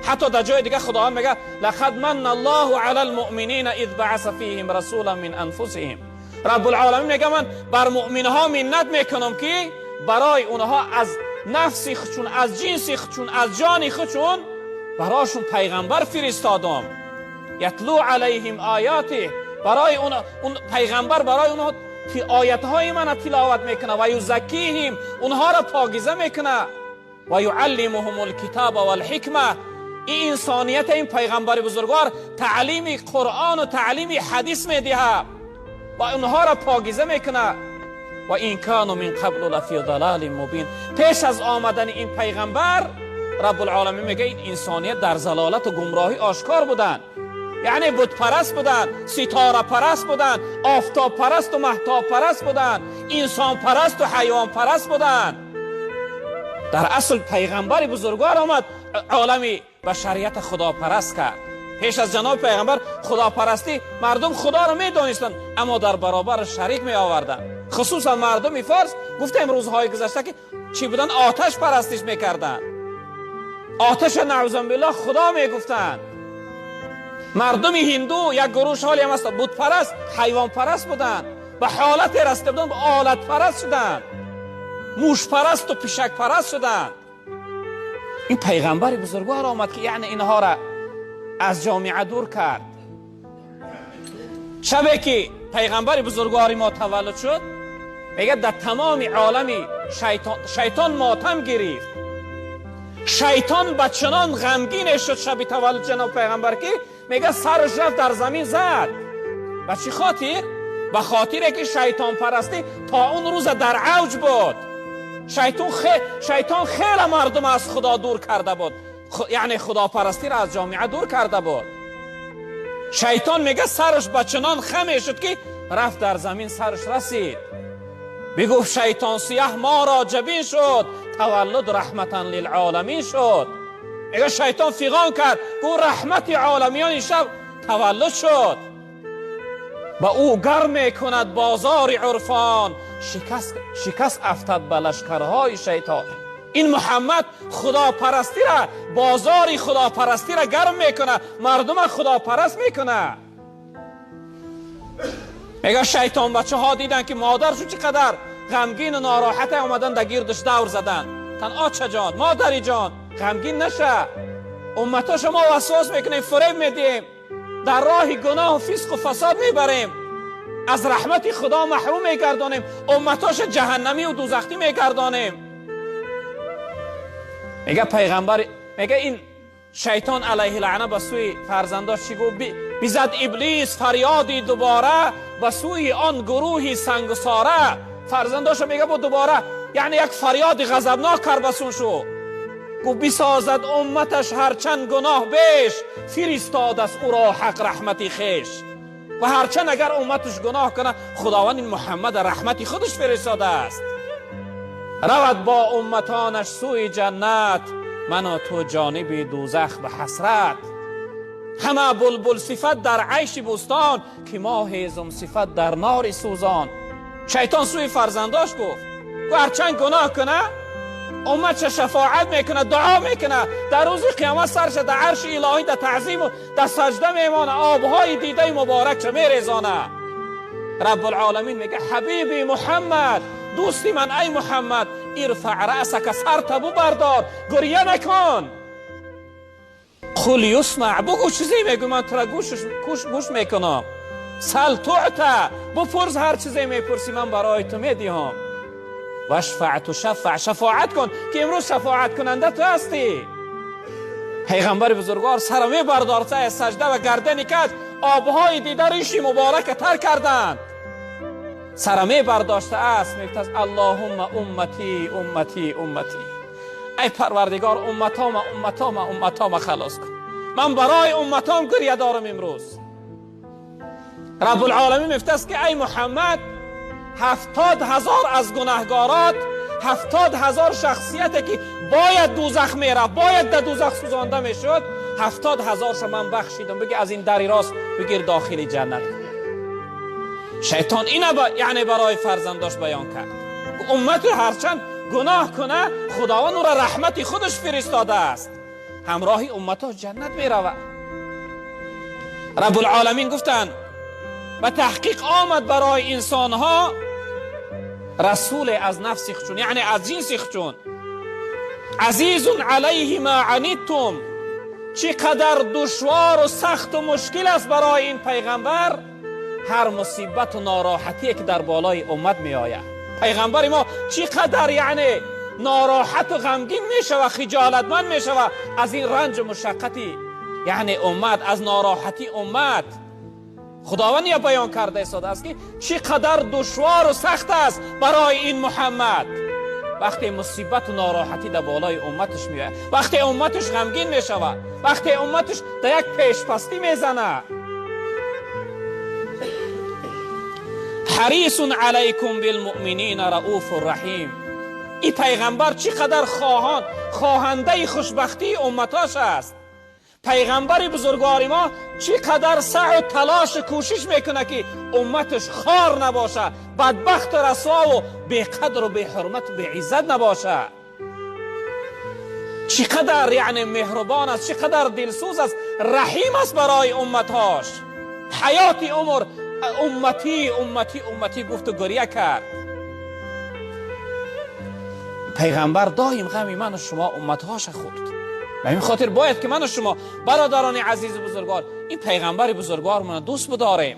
حتی در جای دیگه خداوند میگه لقد من الله علی المؤمنین اذ بعث فیهم رسولا من انفسهم. رب العالمین میگه من بر مؤمنها منت میکنم که برای اونها از نفس خودشون، از جنس خودشون، از جان خودشون براشون پیغمبر فرستادم. یتلو علیهم آیاته، برای اون پیغمبر برای اونها آیت های من تلاوت میکنه، و یزکیهم، اونها را پاکیزه میکنه، و یعلمهم الکتاب والحکمه. این انسانیت این پیغمبر بزرگوار تعلیم قرآن و تعلیم حدیث میدهه و اونها را پاکیزه میکنه. و این کانوا من قبل لفی ضلال مبین. پیش از آمدن این پیغمبر رب العالمین میگه این انسانیت در ضلالت و گمراهی آشکار بودن، یعنی بت پرست بودن، ستاره پرست بودن، آفتاب پرست و مهتاب پرست بودن، انسان پرست و حیوان پرست بودن. در اصل پیغمبر بزرگوار آمد عالم بشریت خدا پرست کرد. پیش از جناب پیغمبر خداپرستی مردم خدا را میدانستند، اما در برابر شریک می آوردند. خصوصا مردم فارس، گفتیم روزهای گذشته که چی بودن؟ آتش پرستش میکردند، آتش نعوذ بالله خدا میگفتند. مردم هندو یک گروه حالی هم هست بت پرست، حیوان پرست بودند، به حالت رسیده بودند، به آلت پرست شدند، موش پرست و پشک پرست شدند. این پیغمبر بزرگوار آمد که یعنی اینها را از جامعه دور کرد. شبی که پیغمبر بزرگوار ما تولد شد، میگه در تمام عالم شیطان ماتم گرفت. شیطان به چنان غمگین شد شب تولد جناب پیغمبر که میگه سرش رفت در زمین زد. به چی خاطر؟ به خاطر که شیطان پرستی تا اون روز در اوج بود. شیطان خیلی مردم از خدا دور کرده بود، یعنی خداپرستی را از جامعه دور کرده بود. شیطان میگه سرش به چنان خم شد که رفت در زمین سرش رسید. بگفت شیطان سیاه ما را جبین شد، تولد رحمتا للعالمین شد. میگه شیطان فیغان کرد، گفت رحمت عالمیان این شب تولد شد. با او گرم میکند بازار عرفان، شکست افتد به لشکرهای شیطان. این محمد خداپرستی را، بازار خداپرستی را گرم میکنه، مردم خداپرست میکنه. میگه شیطان بچه ها دیدن که مادرشون چقدر غمگین و ناراحت، آمدن در گردش دور زدن. تن آچه جان، مادری جان، غمگین نشه، امتا شما وسواس میکنیم، فریب میدیم، در راه گناه و فسق و فساد میبریم، از رحمت خدا محروم میگردانیم، امتاش جهنمی و دوزخی میگردانیم. میگه پیغمبر، میگه این شیطان علیه لعنه به سوی فرزنداش چی گفت؟ بزد ابلیس فریادی دوباره به سوی آن گروهی سنگساره. فرزنداش میگه بود دوباره، یعنی یک فریاد غضبناک کرد بسون شو. گفت بسازد امتش هرچند گناه بیش، فرستاد از او را حق رحمتی خیش. و هرچند اگر امتش گناه کنه، خداوند این محمد رحمتی خودش فرستاده است. رود با امتانش سوی جنت، من و تو جانب دوزخ به حسرت. همه بلبل صفت در عیش بوستان، که ما هیزم صفت در نار سوزان. شیطان سوی فرزنداش گفت هرچند گناه کنه، امت چه شفاعت میکنه، دعا میکنه، در روز قیامت سرش در عرش الهی در تعظیم و در سجده میمانه، آبهای دیده مبارک چه میریزانه. رب العالمین میگه حبیبی محمد، دوستی من ای محمد، ارفع رأسک، سرت ببردار، گریه نکن. قل یسمع، بگو چیزی میگو من تو را گوش میکنم. سل تعطی، بپرس هر چیزی میپرسی من برای تو میدهم. واشفع تشفع، شفاعت کن که امروز شفاعت کننده تو هستی. پیغمبر بزرگوار سر میبردار از سجده و گردن کج، آبهای دیده ریشی مبارک تر کردند. سر میبرداشته است، میگفت اللهم امتی امتی امتی، ای پروردگار امتام امتام امتام خلاص کن، من برای امتام گریه دارم امروز. رب العالمین میفته که ای محمد، 70,000 از گناهگارات، 70,000 شخصیت که باید دوزخ میرفت، باید در دوزخ سوزانده میشد، 70,000 من بخشیدم، بگی از این دری راست بگیر داخل جنت. شیطان اینه یعنی برای فرزنداش بیان کرد. امت هرچند گناه کنه، خداوند او را رحمت خودش فرستاده است. ҳамроҳи умматҳо ҷаннат меравад. رب العالمین گفتند به تحقیق آمد برای انسانها رسول از نفس خودشون، یعنی از جنس خودشون. عزیز علیه ما عنیتم، چقدر دشوار و سخت و مشکل است برای این پیغمبر هر مصیبت و ناراحتی که در بالای امت می آید. پیغمبر ما چقدر یعنی ناراحت و غمگین می شود، خجالتمند می شود از این رنج و مشقتی یعنی امت، از ناراحتی امت. خداوند یا بیان کرده است که چقدر دشوار و سخت است برای این محمد وقتی مصیبت و ناراحتی در بالای امتش میآید، وقتی امتش غمگین می شود، وقتی امتش در یک پیشپستی میزنه. حریص علیکم بالمؤمنین رؤوف رحیم. این پیغمبر چقدر خواهنده خوشبختی امتاش است. پیغمبر بزرگوار ما چقدر سعی و تلاش و کوشش میکنه که امتش خار نباشه، بدبخت و رسوا و بیقدر و بیحرمت و بیعزت نباشه. چقدر یعنی مهربان است، چقدر دلسوز است، رحیم است برای امتهاش. حیات عمر امتی امتی امتی گفت و گریه کرد. پیغمبر دایم غم من و شما امتهاش خورد. به این خاطر باید که من و شما برادران عزیز و بزرگوار این پیغمبر بزرگوار من دوست بداریم.